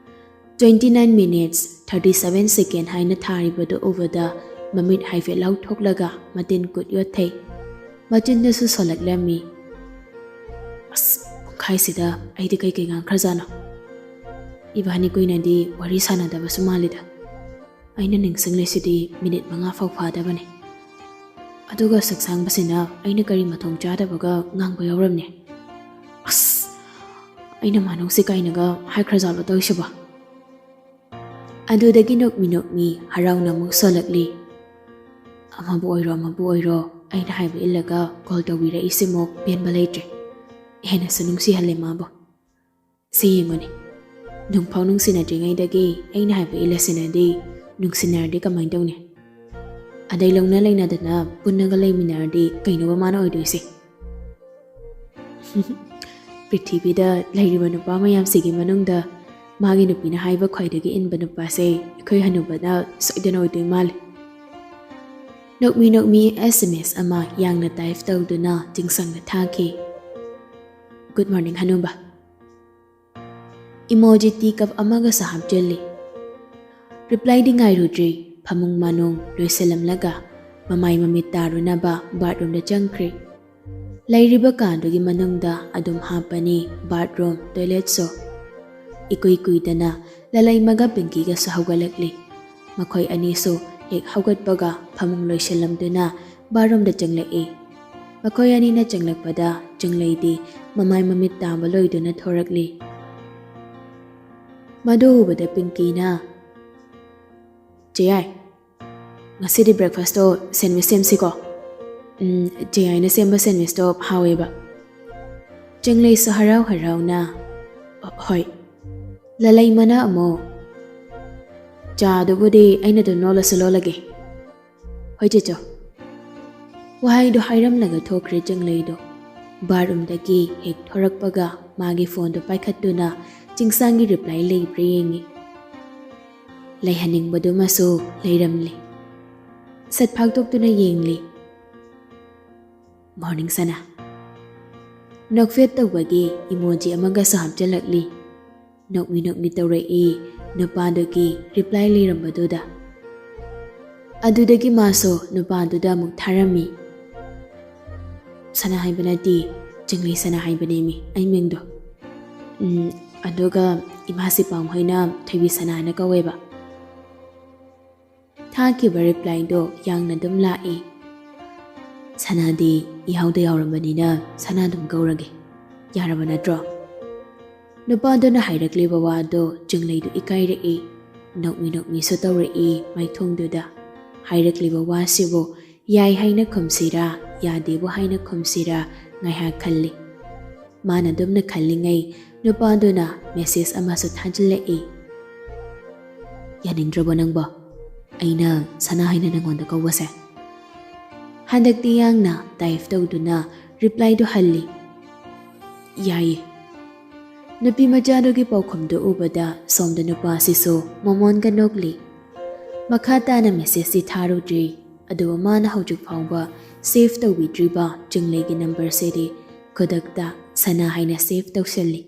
Twenty nine minutes thirty seven second ꯍꯥꯏꯅ ꯊꯥꯔꯤꯕꯗꯨ ꯎꯕꯗ ꯃꯃꯤꯠ ꯍꯥꯏꯐꯦꯠ ꯂꯥꯎꯊꯣꯛꯂꯒ ꯃꯇꯤꯟ ꯀꯨꯠ ꯌꯣꯠꯊꯩ꯫ ꯃꯆꯤꯟꯗꯁꯨ ꯁꯣꯜꯂꯛꯂꯝꯃꯤ꯫ ꯑꯁ, ꯄꯨꯡꯈꯥꯏꯁꯤꯗ ꯑꯩꯗꯤ ꯀꯩꯀꯩ ꯉꯥꯡꯈ꯭ꯔꯖꯥꯠꯅꯣ? ꯏꯕꯥꯅꯤ ꯀꯨꯏꯅꯗꯤ ꯋꯥꯔꯤ ꯁꯥꯟꯅꯗꯕꯁꯨ ꯃꯥꯜꯂꯤꯗ꯫ ꯑꯩꯅ ꯅꯤꯡꯁꯤꯡꯂꯤꯁꯤꯗꯤ ꯃꯤꯅꯤꯠ ꯃꯉꯥ ꯐꯥꯎ ꯐꯥꯗꯕꯅꯤ꯫ ꯑꯗꯨꯒ ꯁꯛꯁꯥꯡꯕꯁꯤꯅ ꯑꯩꯅ ꯀꯔꯤ ꯃꯊꯣꯡ ꯆꯥꯗꯕꯒ ꯉꯥꯡꯕ ꯌꯥꯎꯔꯝꯅꯤ? ꯑꯁ, ꯑꯩꯅ ꯃꯥꯅꯧꯁꯤ ꯀꯥꯏꯅꯒ ꯍꯥꯏꯈ꯭ꯔꯖꯥꯠꯂꯣ ꯇꯧꯔꯤꯁꯤꯕꯣ? ꯑꯗꯨꯗꯒꯤ ꯅꯣꯛꯃꯤ ꯅꯣꯛꯃꯤ ꯍꯔꯥꯎꯅ ꯑꯃꯨꯛ ꯁꯣꯜꯂꯛꯂꯤ꯫ ꯑꯃꯕꯨ ꯑꯣꯏꯔꯣ ꯑꯃꯕꯨ ꯑꯣꯏꯔꯣ, ꯑꯩꯅ ꯍꯥꯏꯕ ꯏꯜꯂꯒ ꯀꯣꯜ ꯇꯧꯕꯤꯔꯛꯏꯁꯤꯃꯨꯛ ꯄꯦꯟꯕ ꯂꯩꯇ꯭ꯔꯦ꯫ ꯍꯦꯟꯅꯁꯨ ꯅꯨꯡꯁꯤꯍꯜꯂꯦ ꯃꯥꯕꯨ꯫ ꯁꯤ ꯌꯦꯡꯉꯨꯅꯦ, ꯅꯨꯡꯐꯥꯎ ꯅꯨꯡꯁꯤꯅꯗ꯭ꯔꯤꯉꯩꯗꯒꯤ ꯑꯩꯅ ꯍꯥꯏꯕ ꯏꯜꯂꯁꯤꯅꯗꯤ ꯅꯨꯡꯁꯤꯅꯔꯗꯤ ꯀꯃꯥꯏꯅ ꯇꯧꯅꯤ? ꯑꯗꯩ ꯂꯧꯅ ꯂꯩꯅꯗꯅ ꯄꯨꯟꯅꯒ ꯂꯩꯃꯤꯟꯅꯔꯗꯤ ꯀꯩꯅꯣꯕ ꯃꯥꯅ ꯑꯣꯏꯗꯣꯏꯁꯦ? ꯄ꯭ꯔꯤꯊꯤꯕꯤꯗ ꯂꯩꯔꯤꯕ ꯅꯨꯄꯥ ꯃꯌꯥꯝꯁꯤꯒꯤ ꯃꯅꯨꯡꯗ ꯃꯥꯒꯤ ꯅꯨꯄꯤꯅ ꯍꯥꯏꯕ ꯈ꯭ꯋꯥꯏꯗꯒꯤ ꯏꯟꯕ ꯅꯨꯄꯥꯁꯦ ꯑꯩꯈꯣꯏ ꯍꯅꯨꯕꯅ ꯁꯣꯏꯗꯅ ꯑꯣꯏꯗꯣꯏ ꯃꯥꯜꯂꯤ꯫ ꯅꯣꯛꯃꯤ ꯅꯣꯛꯃꯤ ꯑꯦꯁ ꯑꯦꯝ ꯑꯦꯁ ꯑꯃ ꯌꯥꯡꯅ ꯇꯥꯏꯞ ꯇꯧꯗꯨꯅ ꯆꯤꯡꯁꯪꯗ ꯊꯥꯈꯤ꯫ "Good morning, ꯍꯅꯨꯕ"꯫ ꯏꯃꯣꯖꯤ ꯇꯤ ꯀꯞ ꯑꯃꯒꯁꯨ ꯍꯥꯞꯆꯤꯜꯂꯤ꯫ ꯔꯤꯄ꯭ꯂꯥꯏꯗꯤ ꯉꯥꯏꯔꯨꯗ꯭ꯔꯤ, ꯐꯃꯨꯡ ꯃꯅꯨꯡ ꯂꯣꯏꯁꯤꯜꯂꯝꯂꯒ ꯃꯃꯥꯏ ꯃꯃꯤꯠ ꯇꯥꯔꯨꯅꯕ ꯕꯥꯠꯔꯨꯝꯗ ꯆꯪꯈ꯭ꯔꯦ꯫ ꯂꯩꯔꯤꯕ ꯀꯥꯗꯨꯒꯤ ꯃꯅꯨꯡꯗ ꯑꯗꯨꯝ ꯍꯥꯞꯄꯅꯤ ꯕꯥꯠꯔꯨꯝ, ꯇꯣꯏꯂꯦꯠꯁꯨ꯫ ꯏꯀꯨꯏ ꯀꯨꯏꯗꯅ ꯂꯂꯩꯃꯒ ꯄꯤꯡꯀꯤꯒꯁꯨ ꯍꯧꯒꯠꯂꯛꯂꯤ꯫ ꯃꯈꯣꯏ ꯑꯅꯤꯁꯨ ꯍꯦꯛ ꯍꯧꯒꯠꯄꯒ ꯐꯃꯨꯡ ꯂꯣꯏꯁꯤꯜꯂꯝꯗꯨꯅ ꯕꯥꯠꯔꯨꯝꯗ ꯆꯪꯂꯛꯏ꯫ ꯃꯈꯣꯏ ꯑꯅꯤꯅ ꯆꯪꯂꯛꯄꯗ ꯆꯤꯡꯂꯩꯗꯤ ꯃꯃꯥꯏ ꯃꯃꯤꯠ ꯇꯥꯕ ꯂꯣꯏꯗꯨꯅ ꯊꯣꯔꯛꯂꯤ꯫ ꯃꯗꯨ ꯎꯕꯗ ꯄꯤꯡꯀꯤꯅ, "ꯆꯦꯌꯥꯏ, ꯉꯁꯤꯗꯤ breakfastꯇꯣ sandwich ꯁꯦꯝꯁꯤꯀꯣ?" "ꯎꯝ, ꯆꯦꯌꯥꯏꯅ ꯁꯦꯝꯕ sandwichꯇꯣ ꯍꯥꯎꯋꯦꯕ꯫" ꯆꯤꯡꯂꯩꯁꯨ ꯍꯔꯥꯎ ꯍꯔꯥꯎꯅ, "ꯍꯣꯏ꯫" ꯂꯂꯩꯃꯅ ꯑꯃꯨꯛ, "ꯆꯥꯗꯨꯕꯨꯗꯤ ꯑꯩꯅ ꯑꯗꯨꯝ ꯂꯣꯜꯂꯁꯨ ꯂꯣꯜꯂꯒꯦ꯫" "ꯍꯣꯏ ꯆꯦꯆꯧ꯫" ꯋꯥꯍꯩꯗꯨ ꯍꯥꯏꯔꯝꯂꯒ ꯊꯣꯛꯈ꯭ꯔꯦ ꯆꯤꯡꯂꯩꯗꯣ꯫ Bathroomꯗꯒꯤ ꯍꯦꯛ ꯊꯣꯔꯛꯄꯒ ꯃꯥꯒꯤ phoneꯗꯨ ꯄꯥꯏꯈꯠꯇꯨꯅ ꯆꯤꯡꯁꯥꯡꯒꯤ reply ꯂꯩꯕ꯭ꯔꯥ ꯌꯦꯡꯉꯤ꯫ ꯂꯩꯍꯟꯅꯤꯡꯕꯗꯨꯃꯁꯨ ꯂꯩꯔꯝꯂꯦ꯫ ꯁꯠ ꯐꯥꯛꯇꯣꯛꯇꯨꯅ ꯌꯦꯡꯂꯤ꯫ "Morning ꯁꯅꯥ꯫" ꯅꯣꯛꯐꯦꯠ ꯇꯧꯕꯒꯤ emoji ꯑꯃꯒꯁꯨ ꯍꯥꯞꯆꯤꯜꯂꯛꯂꯤ꯫ ꯅꯣꯛꯃꯤ ꯅꯣꯛꯃꯤ ꯇꯧꯔꯛꯏ ꯅꯨꯄꯥꯗꯨꯒꯤ reply ꯂꯩꯔꯝꯕꯗꯨꯗ꯫ ꯑꯗꯨꯗꯒꯤ ꯃꯥꯁꯨ ꯅꯨꯄꯥꯗꯨꯗ ꯑꯃꯨꯛ ꯊꯥꯔꯝꯃꯤ꯫ "ꯁꯅꯥ ꯍꯥꯏꯕ ꯅꯠꯇꯦ, ꯆꯤꯡꯂꯩ ꯁꯅꯥ ꯍꯥꯏꯕꯅꯦꯃꯤ ꯑꯩ ꯃꯤꯡꯗꯣ꯫ ꯎꯝ, ꯑꯗꯨꯒ ꯏꯃꯥ ꯁꯤꯄꯥꯝ ꯍꯣꯏꯅ ꯊꯣꯏꯕꯤ ꯁꯅꯥ ꯍꯥꯏꯅ ꯀꯧꯋꯦꯕ꯫" ꯊꯥꯈꯤꯕ replyꯗꯣ ꯌꯥꯡꯅ ꯑꯗꯨꯝ ꯂꯥꯛꯏ꯫ "ꯁꯅꯥꯗꯤ ꯏꯍꯥꯎꯗ ꯌꯥꯎꯔꯕꯅꯤꯅ ꯁꯅꯥ ꯑꯗꯨꯝ ꯀꯧꯔꯒꯦ꯫ ꯌꯥꯔꯕ ꯅꯠꯇ꯭ꯔꯣ?" ꯅꯨꯄꯥꯗꯨꯅ ꯍꯥꯏꯔꯛꯂꯤꯕ ꯋꯥꯗꯣ ꯆꯤꯡꯂꯩꯗꯨ ꯏꯀꯥꯏꯔꯛꯏ꯫ ꯅꯣꯛꯃꯤ ꯅꯣꯛꯃꯤꯁꯨ ꯇꯧꯔꯛꯏ ꯃꯥꯏꯊꯣꯡꯗꯨꯗ꯫ ꯍꯥꯏꯔꯛꯂꯤꯕ ꯋꯥꯁꯤꯕꯨ ꯌꯥꯏ ꯍꯥꯏꯅ ꯈꯨꯝꯁꯤꯔꯥ, ꯌꯥꯗꯦꯕꯨ ꯍꯥꯏꯅ ꯈꯨꯝꯁꯤꯔꯥ ꯉꯥꯏꯍꯥꯛ ꯈꯜꯂꯤ꯫ ꯃꯥꯅ ꯑꯗꯨꯝꯅ ꯈꯜꯂꯤꯉꯩ ꯅꯨꯄꯥꯗꯨꯅ message ꯑꯃꯁꯨ ꯊꯥꯖꯤꯜꯂꯛꯏ꯫ "ꯌꯥꯅꯤꯡꯗ꯭ꯔꯕꯣ ꯅꯪꯕꯣ? ꯑꯩꯅ ꯁꯅꯥ ꯍꯥꯏꯅ ꯅꯪꯉꯣꯟꯗ ꯀꯧꯕꯁꯦ?" ꯍꯟꯗꯛꯇꯤ ꯌꯥꯡꯅ type ꯇꯧꯗꯨꯅ replyꯗꯨ ꯍꯜꯂꯤ꯫ "ꯌꯥꯏꯌꯦ꯫" ꯅꯨꯄꯤ ꯃꯆꯥꯗꯨꯒꯤ ꯄꯥꯎꯈꯨꯝꯗꯨ ꯎꯕꯗ ꯁꯣꯝꯗ ꯅꯨꯄꯥꯁꯤꯁꯨ ꯃꯃꯣꯟꯒ ꯅꯣꯛꯂꯤ꯫ ꯃꯈꯥ ꯇꯥꯅ messageꯇꯤ ꯊꯥꯔꯨꯗ꯭ꯔꯤ, ꯑꯗꯨꯕꯨ ꯃꯥꯅ ꯍꯧꯖꯤꯛ ꯐꯥꯎꯕ save ꯇꯧꯕꯤꯗ꯭ꯔꯤꯕ ꯆꯤꯡꯂꯩꯒꯤ numberꯁꯤꯗꯤ ꯈꯨꯗꯛꯇ ꯁꯅꯥ ꯍꯥꯏꯅ save ꯇꯧꯁꯤꯜꯂꯤ꯫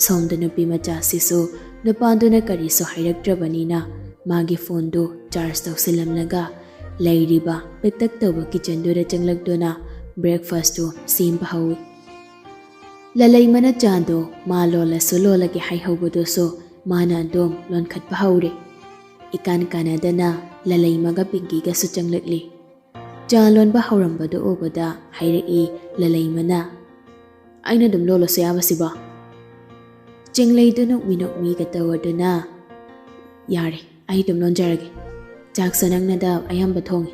ꯁꯣꯝꯗ ꯅꯨꯄꯤ ꯃꯆꯥꯁꯤꯁꯨ ꯅꯨꯄꯥꯗꯨꯅ ꯀꯔꯤꯁꯨ ꯍꯥꯏꯔꯛꯇ꯭ꯔꯕꯅꯤꯅ ꯃꯥꯒꯤ phoneꯗꯨ charge ꯇꯧꯁꯤꯜꯂꯝꯂꯒ ꯂꯩꯔꯤꯕ ꯄꯤꯛꯇꯛ ꯇꯧꯕ kitchenꯗꯨꯗ ꯆꯪꯂꯛꯇꯨꯅ breakfastꯇꯨ ꯁꯦꯝꯕ ꯍꯧꯏ꯫ ꯂꯂꯩꯃꯅ ꯆꯥꯗꯣ ꯃꯥ ꯂꯣꯜꯂꯁꯨ ꯂꯣꯜꯂꯒꯦ ꯍꯥꯏꯍꯧꯕꯗꯨꯁꯨ ꯃꯥꯅ ꯑꯗꯨꯝ ꯂꯣꯟꯈꯠꯄ ꯍꯧꯔꯦ꯫ ꯏꯀꯥꯟ ꯀꯥꯟꯅꯗꯅ ꯂꯂꯩꯃꯒ ꯄꯤꯡꯀꯤꯒꯁꯨ ꯆꯪꯂꯛꯂꯤ꯫ ꯆꯥ ꯂꯣꯟꯕ ꯍꯧꯔꯝꯕꯗꯨ ꯎꯕꯗ ꯍꯥꯏꯔꯛꯏ ꯂꯂꯩꯃꯅ, "ꯑꯩꯅ ꯑꯗꯨꯝ ꯂꯣꯜꯂꯁꯨ ꯌꯥꯕꯁꯤꯕꯣ?" ꯆꯤꯡꯂꯩꯗꯨ ꯅꯣꯛꯃꯤ ꯅꯣꯛꯃꯤꯒ ꯇꯧꯔꯗꯨꯅ, "ꯌꯥꯔꯦ, ꯑꯩ ꯑꯗꯨꯝ ꯂꯣꯟꯖꯔꯒꯦ꯫ ꯆꯥꯛꯁꯨ ꯅꯪꯅꯗ ꯑꯌꯥꯝꯕ ꯊꯣꯡꯉꯤ,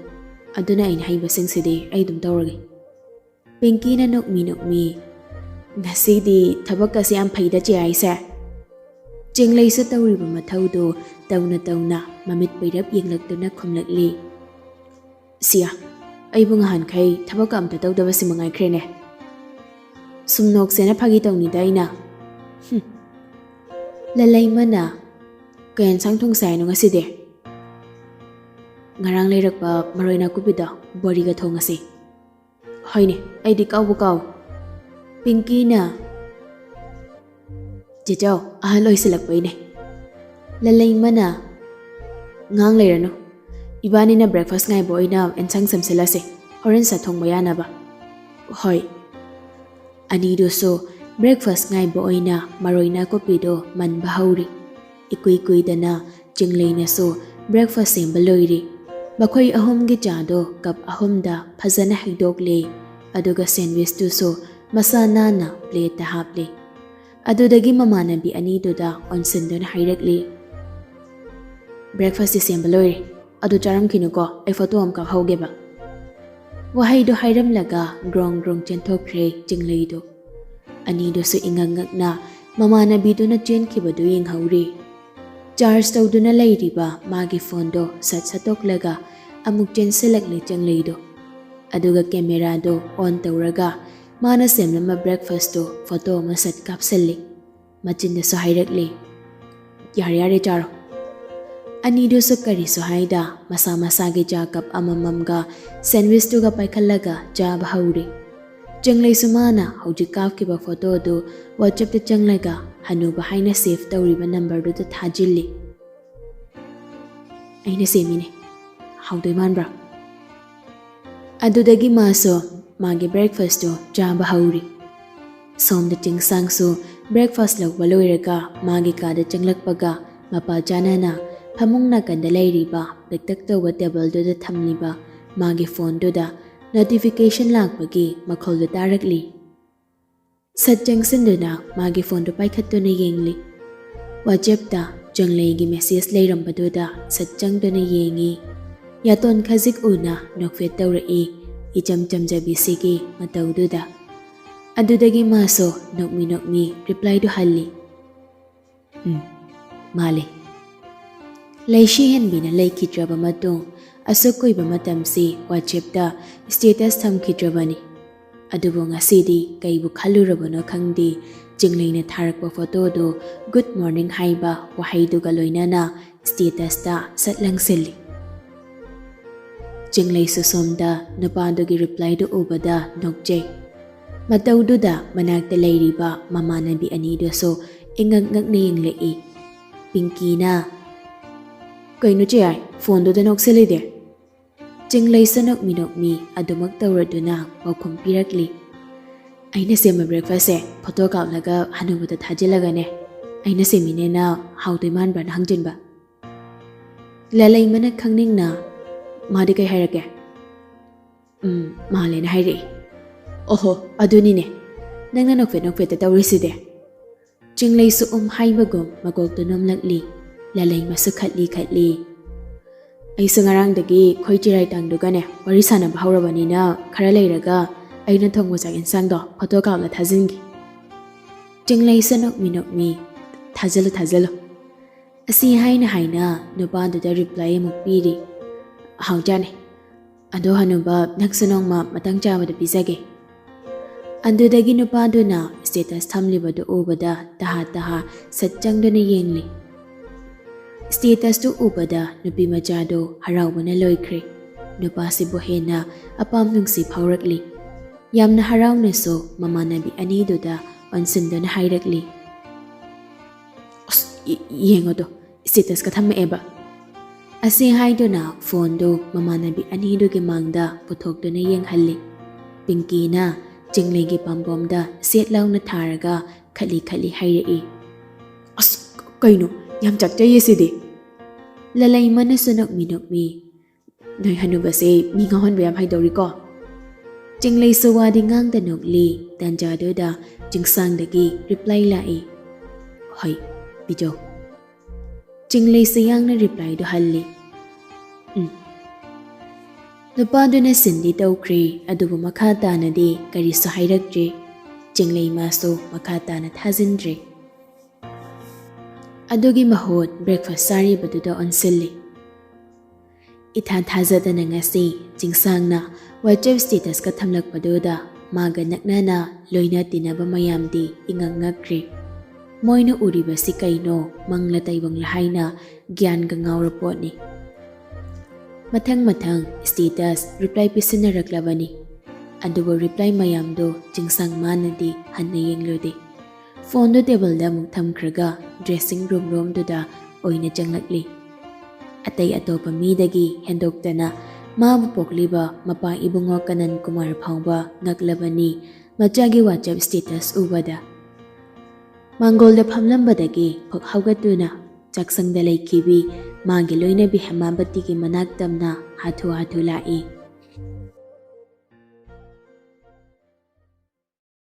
ꯑꯗꯨꯅ ꯑꯩꯅ ꯍꯩꯕꯁꯤꯡꯁꯤꯗꯤ ꯑꯩ ꯑꯗꯨꯝ ꯇꯧꯔꯒꯦ꯫ ꯄꯤꯡꯀꯤꯅ ꯅꯣꯛꯃꯤ ꯅꯣꯛꯃꯤ, "ꯉꯁꯤꯗꯤ ꯊꯕꯛꯀꯁꯦ ꯌꯥꯝ ꯐꯩꯗ, ꯆꯦ ꯑꯩꯁꯦ?" ꯆꯤꯡꯂꯩꯁꯨ ꯇꯧꯔꯤꯕ ꯃꯊꯧꯗꯨ ꯇꯧꯅ ꯇꯧꯅ ꯃꯃꯤꯠ ꯄꯩꯔꯞ ꯌꯦꯡꯂꯛꯇꯨꯅ ꯈꯨꯝꯂꯛꯂꯤ꯫ "ꯁꯤꯌꯥ, ꯑꯩꯕꯨ ꯉꯍꯥꯟꯈꯩ ꯊꯕꯛꯀ ꯑꯝꯇ ꯇꯧꯗꯕꯁꯤ ꯃꯉꯥꯏꯈ꯭ꯔꯦꯅꯦ꯫ ꯁꯨꯝ ꯅꯣꯛꯁꯦꯅ ꯐꯥꯒꯤ ꯇꯧꯅꯤꯗ ꯑꯩꯅ꯫" ꯍꯨꯝ꯫ ꯂꯂꯩꯃꯅ, "ꯀꯩ ꯑꯦꯟꯁꯥꯡ ꯊꯣꯡꯁꯦ ꯍꯥꯏꯅꯣ ꯉꯁꯤꯗꯤ?" "ꯉꯔꯥꯡ ꯂꯩꯔꯛꯄ ꯃꯔꯣꯏ ꯅꯥꯀꯨꯞꯄꯤꯗꯣ ꯕꯣꯔꯤꯒ ꯊꯣꯡꯉꯁꯤ꯫" "ꯍꯣꯏꯅꯦ, ꯑꯩꯗꯤ ꯀꯥꯎꯕꯨ ꯀꯥꯎ꯫" ꯄꯤꯡꯀꯤꯅ, "ꯆꯦꯆꯧ, ꯑꯍꯜ ꯑꯣꯏꯁꯤꯜꯂꯛꯄꯩꯅꯦ꯫" ꯂꯂꯩꯃꯅ, "ꯉꯥꯡ ꯂꯩꯔꯅꯨ, ꯏꯕꯥꯅꯤꯅ breakfast ꯉꯥꯏꯕ ꯑꯣꯏꯅ ꯑꯦꯟꯁꯥꯡ ꯁꯦꯝꯁꯤꯜꯂꯁꯦ, ꯍꯣꯔꯦꯟ ꯁꯥ ꯊꯣꯡꯕ ꯌꯥꯅꯕ꯫" "ꯍꯣꯏ꯫" ꯑꯅꯤꯗꯨꯁꯨ breakfast ꯉꯥꯏꯕ ꯑꯣꯏꯅ ꯃꯔꯣꯏ ꯅꯥꯀꯨꯞꯄꯤꯗꯣ ꯃꯟꯕ ꯍꯧꯔꯤ꯫ ꯏꯀꯨꯏ ꯀꯨꯏꯗꯅ ꯆꯤꯡꯂꯩꯅꯁꯨ breakfast ꯁꯦꯝꯕ ꯂꯣꯏꯔꯦ꯫ ꯃꯈꯣꯏ ꯑꯍꯨꯝꯒꯤ ꯆꯥꯗꯣ cup ꯑꯍꯨꯝꯗ ꯐꯖꯅ ꯍꯩꯗꯣꯛꯂꯦ, ꯑꯗꯨꯒ sandwichꯇꯨꯁꯨ ꯃꯁꯥ ꯅꯥꯟꯅ plateꯇ ꯍꯥꯞꯂꯦ꯫ ꯑꯗꯨꯗꯒꯤ ꯃꯃꯥꯟꯅꯕꯤ ꯑꯅꯤꯗꯨꯗ ꯑꯣꯟꯁꯤꯟꯗꯨꯅ ꯍꯥꯏꯔꯛꯂꯤ, "Breakfastꯇꯤ ꯁꯦꯝꯕ ꯂꯣꯏꯔꯦ, ꯑꯗꯨ ꯆꯥꯔꯝꯈꯤꯅꯨꯀꯣ, ꯑꯩ photo ꯑꯃ ꯀꯥꯞꯍꯧꯒꯦꯕ꯫" ꯋꯥꯍꯩꯗꯨ ꯍꯥꯏꯔꯝꯂꯒ ꯒ꯭ꯔꯣꯡ ꯒ꯭ꯔꯣꯡ ꯆꯦꯟꯊꯣꯛꯈ꯭ꯔꯦ ꯆꯤꯡꯂꯩꯗꯨ꯫ ꯑꯅꯤꯗꯨꯁꯨ ꯏꯉꯛ ꯉꯛꯅ ꯃꯃꯥꯟꯅꯕꯤꯗꯨꯅ ꯆꯦꯟꯈꯤꯕꯗꯨ ꯌꯦꯡꯍꯧꯔꯤ꯫ Charge ꯇꯧꯗꯨꯅ ꯂꯩꯔꯤꯕ ꯃꯥꯒꯤ phoneꯗꯣ ꯁꯠ ꯁꯠꯇꯣꯛꯂꯒ ꯑꯃꯨꯛ ꯆꯦꯟꯁꯤꯜꯂꯛꯂꯦ ꯆꯤꯡꯂꯩꯗꯣ꯫ ꯑꯗꯨꯒ cameraꯗꯣ on ꯇꯧꯔꯒ ꯃꯥꯅ ꯁꯦꯝꯂꯝꯕ breakfastꯇꯣ photo ꯑꯃ ꯁꯠ ꯀꯥꯞꯁꯤꯜꯂꯤ꯫ ꯃꯆꯤꯟꯗꯁꯨ ꯍꯥꯏꯔꯛꯂꯤ, "ꯌꯥꯔꯦ, ꯌꯥꯔꯦ, ꯆꯥꯔꯣ꯫" ꯑꯅꯤꯗꯨꯁꯨ ꯀꯔꯤꯁꯨ ꯍꯥꯏꯗ ꯃꯁꯥ ꯃꯁꯥꯒꯤ ꯆꯥ cup ꯑꯃꯃꯝꯒ sandwichꯇꯨꯒ ꯄꯥꯏꯈꯠꯂꯒ ꯆꯥꯕ ꯍꯧꯔꯦ꯫ ꯆꯤꯡꯂꯩꯁꯨ ꯃꯥꯅ ꯍꯧꯖꯤꯛ ꯀꯥꯞꯈꯤꯕ photoꯗꯨ WhatsAppꯇ ꯆꯪꯂꯒ ꯍꯅꯨꯕ ꯍꯥꯏꯅ save ꯇꯧꯔꯤꯕ numberꯗꯨꯗ ꯊꯥꯖꯤꯜꯂꯤ꯫ "ꯑꯩꯅ ꯁꯦꯝꯃꯤꯅꯦ, ꯍꯥꯎꯗꯣꯏ ꯃꯥꯟꯕ꯭ꯔꯥ?" ꯑꯗꯨꯗꯒꯤ ꯃꯥꯁꯨ ꯃꯥꯒꯤ breakfastꯇꯨ ꯆꯥꯕ ꯍꯧꯔꯤ꯫ ꯁꯣꯝꯗ ꯆꯤꯡꯁꯥꯡꯁꯨ breakfast ꯂꯧꯕ ꯂꯣꯏꯔꯒ ꯃꯥꯒꯤ ꯀꯥꯗ ꯆꯪꯂꯛꯄꯒ ꯃꯄꯥ ꯆꯥꯅꯅ ꯐꯃꯨꯡ ꯅꯥꯀꯟꯗ ꯂꯩꯔꯤꯕ ꯄꯤꯛꯇꯛ ꯇꯧꯕ tableꯗꯨꯗ ꯊꯝꯂꯤꯕ ꯃꯥꯒꯤ phoneꯗꯨꯗ notification ꯂꯥꯛꯄꯒꯤ ꯃꯈꯣꯜꯗꯨ ꯇꯥꯔꯛꯂꯤ꯫ ꯁꯠ ꯆꯪꯁꯤꯟꯗꯨꯅ ꯃꯥꯒꯤ phoneꯗꯨ ꯄꯥꯏꯈꯠꯇꯨꯅ ꯌꯦꯡꯂꯤ꯫ WhatsAppꯇ ꯆꯤꯡꯂꯩꯒꯤ ꯃꯦꯁꯦꯖ ꯂꯩꯔꯝꯕꯗꯨꯗ ꯁꯠ ꯆꯪꯗꯨꯅ ꯌꯦꯡꯉꯤ꯫ ꯌꯥꯇꯣꯟ ꯈꯖꯤꯛ ꯎꯅ ꯅꯣꯛꯐꯦꯠ ꯇꯧꯔꯛꯏ, ꯏꯆꯝ ꯆꯝꯖꯕꯤꯁꯤꯒꯤ ꯃꯇꯧꯗꯨꯗ꯫ ꯑꯗꯨꯗꯒꯤ ꯃꯥꯁꯨ ꯅꯣꯛꯃꯤ ꯅꯣꯛꯃꯤ ꯔꯤꯄ꯭ꯂꯥꯏꯗꯨ ꯍꯜꯂꯤ꯫ "ꯎꯝ, ꯃꯥꯜꯂꯤ꯫" ꯂꯩꯁꯤ ꯍꯦꯟꯕꯤꯅ ꯂꯩꯈꯤꯗ꯭ꯔꯕ ꯃꯇꯨꯡ ꯑꯁꯨꯛ ꯀꯨꯏꯕ ꯃꯇꯝꯁꯤ ꯋꯥꯆꯦꯞꯇ ꯁ꯭ꯇꯦꯇꯁ ꯊꯝꯈꯤꯗ꯭ꯔꯕꯅꯤ꯫ ꯑꯗꯨꯕꯨ ꯉꯁꯤꯗꯤ ꯀꯩꯕꯨ ꯈꯜꯂꯨꯔꯕꯅꯣ ꯈꯪꯗꯦ, ꯆꯤꯡꯂꯩꯅ ꯊꯥꯔꯛꯄ ꯐꯣꯇꯣꯗꯨ "Good morning" ꯍꯥꯏꯕ ꯋꯥꯍꯩꯗꯨꯒ ꯂꯣꯏꯅꯅ ꯁ꯭ꯇꯦꯇꯁꯇ ꯁꯠ ꯂꯪꯁꯤꯜꯂꯤ꯫ ꯆꯤꯡꯂꯩꯁꯨ ꯁꯣꯝꯗ ꯅꯨꯄꯥꯗꯨꯒꯤ ꯔꯤꯄ꯭ꯂꯥꯏꯗꯨ ꯎꯕꯗ ꯅꯣꯛꯆꯩ꯫ ꯃꯇꯧꯗꯨꯗ ꯃꯅꯥꯛꯇ ꯂꯩꯔꯤꯕ ꯃꯃꯥꯟꯅꯕꯤ ꯑꯅꯤꯗꯨꯁꯨ ꯏꯉꯛ ꯉꯛꯅ ꯌꯦꯡꯂꯛꯏ꯫ ꯄꯤꯡꯀꯤꯅ, "ꯀꯩꯅꯣ ꯆꯦ ꯌꯥꯏ, ꯐꯣꯟꯗꯨꯗ ꯅꯣꯛꯁꯤꯜꯂꯤꯗꯤ?" ꯆꯤꯡꯂꯩꯁꯨ ꯅꯣꯛꯃꯤ ꯅꯣꯛꯃꯤ ꯑꯗꯨꯃꯛ ꯇꯧꯔꯗꯨꯅ ꯄꯥꯎꯈꯨꯝ ꯄꯤꯔꯛꯂꯤ꯫ "ꯑꯩꯅ ꯁꯦꯝꯕ ꯕ꯭ꯔꯦꯛꯐꯥꯁꯁꯦ ꯐꯣꯇꯣ ꯀꯥꯞꯂꯒ ꯍꯅꯨꯕꯗ ꯊꯥꯖꯤꯜꯂꯒꯅꯦ, ꯑꯩꯅ ꯁꯦꯝꯃꯤꯅꯦꯅ ꯍꯥꯎꯗꯣꯏ ꯃꯥꯟꯕ꯭ꯔꯅ ꯍꯪꯖꯤꯟꯕ꯫" ꯂꯂꯩꯃꯅ ꯈꯪꯅꯤꯡꯅ, "ꯃꯥꯗꯤ ꯀꯩ ꯍꯥꯏꯔꯛꯀꯦ?" "ꯎꯝ, ꯃꯥꯜꯂꯦꯅ ꯍꯥꯏꯔꯛꯏ꯫" "ꯑꯣꯍꯣ, ꯑꯗꯨꯅꯤꯅꯦ, ꯅꯪꯅ ꯅꯣꯛꯐꯦꯠ ꯅꯣꯛꯐꯦꯠꯇ ꯇꯧꯔꯤꯁꯤꯗꯤ꯫" ꯆꯤꯡꯂꯩꯁꯨ ꯎꯝ ꯍꯥꯏꯕꯒꯨꯝ ꯃꯀꯣꯛꯇꯨ ꯅꯣꯝꯂꯛꯂꯤ꯫ ꯂꯂꯩꯃꯁꯨ ꯈꯠꯂꯤ ꯈꯠꯂꯤ꯫ "ꯑꯩꯁꯨ ꯉꯔꯥꯡꯗꯒꯤ ꯈꯣꯏ ꯆꯤꯔꯥꯏ ꯇꯥꯡꯗꯨꯒꯅꯦ ꯋꯥꯔꯤ ꯁꯥꯟꯅꯕ ꯍꯧꯔꯕꯅꯤꯅ, ꯈꯔ ꯂꯩꯔꯒ ꯑꯩꯅ ꯊꯣꯡꯕ ꯆꯥꯛ ꯌꯦꯟꯁꯥꯡꯗꯣ ꯐꯣꯇꯣ ꯀꯥꯞꯂ ꯊꯥꯖꯤꯟꯒꯦ꯫" ꯆꯤꯡꯂꯩꯁꯨ ꯅꯣꯛꯃꯤ ꯅꯣꯛꯃꯤ, "ꯊꯥꯖꯤꯜꯂꯨ, ꯊꯥꯖꯤꯜꯂꯨ꯫" ꯑꯁꯤ ꯍꯥꯏꯅ ꯍꯥꯏꯅ ꯅꯨꯄꯥꯗꯨꯗ ꯔꯤꯄ꯭ꯂꯥꯏ ꯑꯃꯨꯛ ꯄꯤꯔꯤ꯫ "ꯍꯥꯎꯖꯥꯅꯤ꯫ ꯑꯗꯣ ꯍꯅꯨꯕ, ꯅꯪꯁꯨ ꯅꯣꯡꯃ ꯃꯇꯥꯡ ꯆꯥꯕꯗ ꯄꯤꯖꯒꯦ꯫" ꯑꯗꯨꯗꯒꯤ ꯅꯨꯄꯥꯗꯨꯅ ꯁ꯭ꯇꯦꯇꯁ ꯊꯝꯂꯤꯕꯗꯨ ꯎꯕꯗ ꯇꯍꯥ ꯇꯍꯥ ꯁꯠ ꯆꯪꯗꯨꯅ ꯌꯦꯡꯂꯤ꯫ ꯁ꯭ꯇꯦꯇꯁꯇꯨ ꯎꯕꯗ ꯅꯨꯄꯤ ꯃꯆꯥꯗꯨ ꯍꯔꯥꯎꯕꯅ ꯂꯣꯏꯈ꯭ꯔꯦ꯫ ꯅꯨꯄꯥꯁꯤꯕꯨ ꯍꯦꯟꯅ ꯑꯄꯥꯝ ꯅꯨꯡꯁꯤ ꯐꯥꯎꯔꯛꯂꯤ꯫ ꯌꯥꯝꯅ ꯍꯔꯥꯎꯅꯁꯨ ꯃꯃꯥꯟꯅꯕꯤ ꯑꯅꯤꯗꯨꯗ ꯑꯣꯟꯁꯤꯟꯗꯨꯅ ꯍꯥꯏꯔꯛꯂꯤ, "ꯑꯁ, ꯌꯦ-, ꯌꯦꯡꯉꯣꯗꯣ, ꯁ꯭ꯇꯦꯇꯁꯀ ꯊꯝꯃꯛꯑꯦꯕ꯫" ꯑꯁꯤ ꯍꯥꯏꯗꯨꯅ ꯐꯣꯟꯗꯨ ꯃꯃꯥꯟꯅꯕꯤ ꯑꯅꯤꯗꯨꯒꯤ ꯃꯥꯡꯗ ꯄꯨꯊꯣꯛꯇꯨꯅ ꯌꯦꯡꯍꯜꯂꯤ꯫ ꯄꯤꯡꯀꯤꯅ ꯆꯤꯡꯂꯩꯒꯤ ꯄꯥꯝꯕꯣꯝꯗ ꯁꯦꯠ ꯂꯥꯎꯅ ꯊꯥꯔꯒ ꯈꯠꯂꯤ ꯈꯠꯂꯤ ꯍꯥꯏꯔꯛꯏ, "ꯑꯁ, ꯀꯩꯅꯣ, ꯌꯥꯝ ꯆꯥꯛꯆꯩꯌꯦ ꯁꯤꯗꯤ꯫" ꯂꯂꯩꯃꯅꯁꯨ ꯅꯣꯛꯃꯤ ꯅꯣꯛꯃꯤ, "ꯅꯣꯏ ꯍꯅꯨꯕꯁꯦ ꯃꯤ ꯉꯥꯎꯍꯟꯕ ꯌꯥꯝ ꯍꯩꯗꯧꯔꯤꯀꯣ꯫" ꯆꯤꯡꯂꯩꯁꯨ ꯋꯥꯗꯤ ꯉꯥꯡꯗ ꯅꯣꯛꯂꯤ꯫ ꯇꯥꯟꯖꯥꯗꯨꯗ ꯆꯤꯡꯁꯥꯡꯗꯒꯤ ꯔꯤꯄ꯭ꯂꯥꯏ ꯂꯥꯛꯏ, "ꯍꯣꯏ, ꯄꯤꯖꯧ꯫" ꯆꯤꯡꯂꯩꯁꯨ ꯌꯥꯡꯅ ꯔꯤꯄ꯭ꯂꯥꯏꯗꯨ ꯍꯜꯂꯤ꯫ "ꯎꯝ"꯫ ꯅꯨꯄꯥꯗꯨꯅ ꯁꯤꯟꯗꯤ ꯇꯧꯈ꯭ꯔꯦ, ꯑꯗꯨꯕꯨ ꯃꯈꯥ ꯇꯥꯅꯗꯤ ꯀꯔꯤꯁꯨ ꯍꯥꯏꯔꯛꯇ꯭ꯔꯦ꯫ ꯆꯤꯡꯂꯩ ꯃꯥꯁꯨ ꯃꯈꯥ ꯇꯥꯅ ꯊꯥꯖꯤꯟꯗ꯭ꯔꯦ꯫ ꯑꯗꯨꯒꯤ ꯃꯍꯨꯠ ꯕ꯭ꯔꯦꯛꯐꯥꯁ ꯆꯥꯔꯤꯕꯗꯨꯗ ꯑꯣꯟꯁꯤꯜꯂꯤ꯫ ꯏꯊꯥ ꯊꯥꯖꯗꯅ ꯉꯁꯤ ꯆꯤꯡꯁꯥꯡꯅ ꯋꯥꯆꯦꯞ ꯁ꯭ꯇꯦꯇꯁꯀ ꯊꯝꯂꯛꯄꯗꯨꯗ ꯃꯥꯒ ꯅꯛꯅꯅ ꯂꯣꯏꯅ ꯇꯤꯟꯅꯕ ꯃꯌꯥꯝꯗꯤ ꯏꯉꯛ ꯉꯛꯈ꯭ꯔꯦ꯫ ꯃꯣꯏꯅ ꯎꯔꯤꯕꯁꯤ ꯀꯩꯅꯣ, ꯃꯪꯂ ꯇꯥꯏꯕꯪꯂ ꯍꯥꯏꯅ ꯒ꯭ꯌꯥꯟꯒ ꯉꯥꯎꯔ ꯄꯣꯠꯅꯤ꯫ ꯃꯊꯪ ꯃꯊꯪ ꯁ꯭ꯇꯦꯇꯁ ꯔꯤꯄ꯭ꯂꯥꯏ ꯄꯤꯁꯤꯟꯅꯔꯛꯂꯕꯅꯤ꯫ ꯑꯗꯨꯕꯨ ꯔꯤꯄ꯭ꯂꯥꯏ ꯃꯌꯥꯝꯗꯣ ꯆꯤꯡꯁꯥꯡ ꯃꯥꯅꯗꯤ ꯍꯟꯅ ꯌꯦꯡꯂꯨꯗꯦ꯫ ꯐꯣꯟꯗꯨ ꯇꯦꯕꯜꯗ ꯑꯃꯨꯛ ꯊꯝꯈ꯭ꯔꯒ ꯗ꯭ꯔꯦꯁꯤꯡ ꯔꯨꯝ ꯔꯣꯝꯗꯨꯗ ꯑꯣꯏꯅ ꯆꯪꯂꯛꯂꯤ꯫ ꯑꯇꯩ ꯑꯇꯣꯞꯄ ꯃꯤꯗꯒꯤ ꯍꯦꯟꯗꯣꯛꯇꯅ ꯃꯥꯕꯨ ꯄꯣꯛꯂꯤꯕ ꯃꯄꯥ ꯏꯕꯨꯡꯉꯣ ꯀꯅꯟ ꯀꯨꯃꯥꯔ ꯐꯥꯎꯕ ꯉꯛꯂꯕꯅꯤ ꯃꯆꯥꯒꯤ ꯋꯥꯆꯦꯞ ꯁ꯭ꯇꯦꯇꯁ ꯎꯕꯗ꯫ ꯃꯥꯡꯒꯣꯜꯗ ꯐꯝꯂꯝꯕꯗꯒꯤ ꯐꯨꯛ ꯍꯧꯒꯠꯇꯨꯅ ꯆꯥꯛꯁꯪꯗ ꯂꯩꯈꯤꯕꯤ ꯃꯥꯒꯤ ꯂꯣꯏꯅꯕꯤ ꯍꯦꯃꯥꯕꯇꯤꯒꯤ ꯃꯅꯥꯛ ꯇꯝꯅ ꯍꯥꯊꯨ ꯍꯥꯊꯨ ꯂꯥꯛꯏ꯫